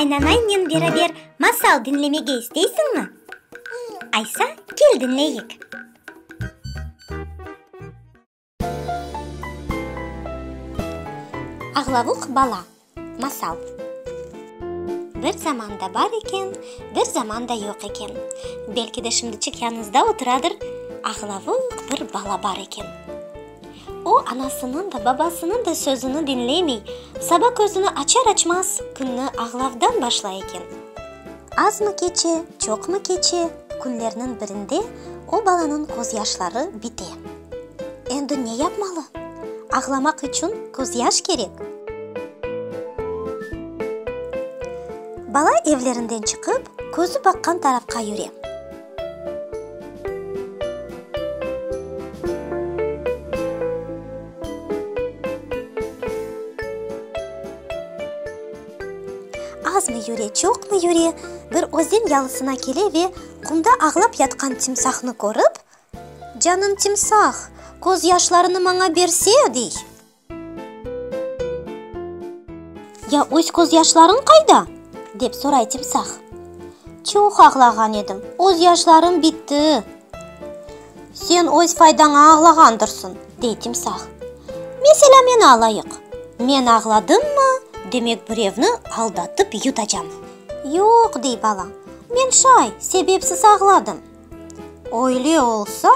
Aynanaynen beraber masal diñlemege isteysiñmi? Aysa, kel diñleyik! Ağlavuq bala. Masal. Bir zamanda bar eken, bir zamanda yoq eken, belki de şimdiçik yanıñızda oturadır, ağlavuq bir bala bar eken. O, anasınıñ da, babasınıñ da sözüni diñlemey, saba közüni açar-açmaz künni ağlavdan başlay eken. Azmı keçe, çoqmı keçe, künlerniñ birinde o balanıñ közyaşları bite. Endi ne yapmalı? Ağlamaq içün közyaş kerek. Bala evlerinden çıqıp, közü baqqan tarafqa yüre. Azmı yüre, çoqmı yüre, bir özen yalısına kele ve qumda ağlap yatqan timsahnı körip, Canım timsah, köz yaşlarını maña berse, dey. Ya öz köz yaşlarıñ qayda? dep soray timsah. Çoq ağlağan edim, öz yaşlarım bitti. Sen öz faydaña ağlağandırsıñ, dey timsah. Meselâ meni alayıq. Men ağladımmı, demek birevni aldatıp yutacam. Yoq, dey bala, men şay, sebepsiz ağladım. Öyle olsa,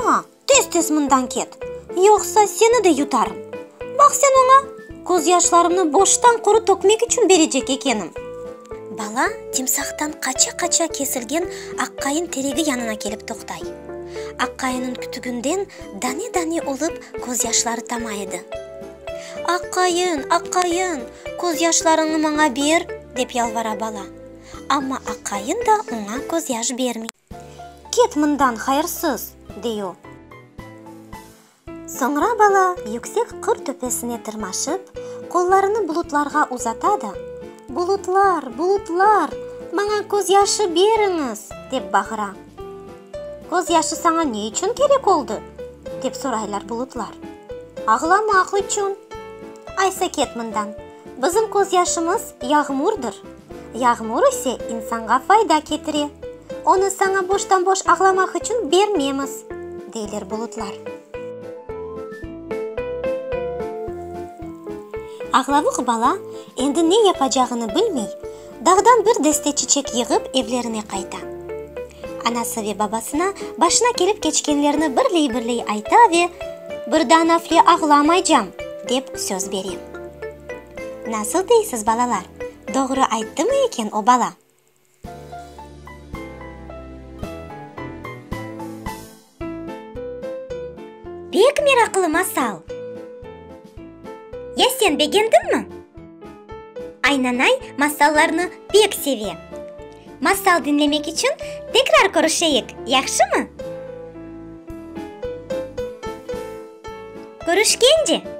tez-tez mından ket, yoqsa seni de yutarım. Baq sen oña, közyaşlarımnı boştan quru tökmek içün berecek ekenim. Bala timsahtan qaça-qaça kesilgen aqqayın teregi yanına kelip toqtay. Aqqayınıñ kütüginden dane-dane olıp közyaşları tama edi. Aqqayın, aqqayın, közyaşlarıñnı maña ber, dep yalvara bala. Amma aqayın da oña közyaş bermey. Ket mından, hayırsız! dey o. Soñra bala yüksek qır töpesine tırmaşıp, qollarını bulutlarğa uzata da, Bulutlar, bulutlar, maña közyaşı beriñiz! dep bağıra. Közyaşı saña ne içün kerek oldı? dep soraylar bulutlar. Ağlamaq içün. Aysa ket mından, bizim közyaşımız yağmurdır. Yağmur ise insanğa fayda ketire. Onı saña boştan-boş ağlamaq içün bermemiz, deyler bulutlar. Ağlavuq bala endi ne yapacağını bilmey, dağdan bir deste çiçek yığıp evlerine qayta. Anası ve babasına başına kelip keçkenlerni birley-birley ayta ve, Bir daa nafle ağlamaycam, dep söz bere. Nasıl deysiz, balalar, doğru ayttımı eken o bala? Pek meraqlı masal! Ya sen begendiñmi? Aynanay masallarnı pek seve. Masal diñlemek içün tekrar körüşeyik, yahşımı? Körüşkence!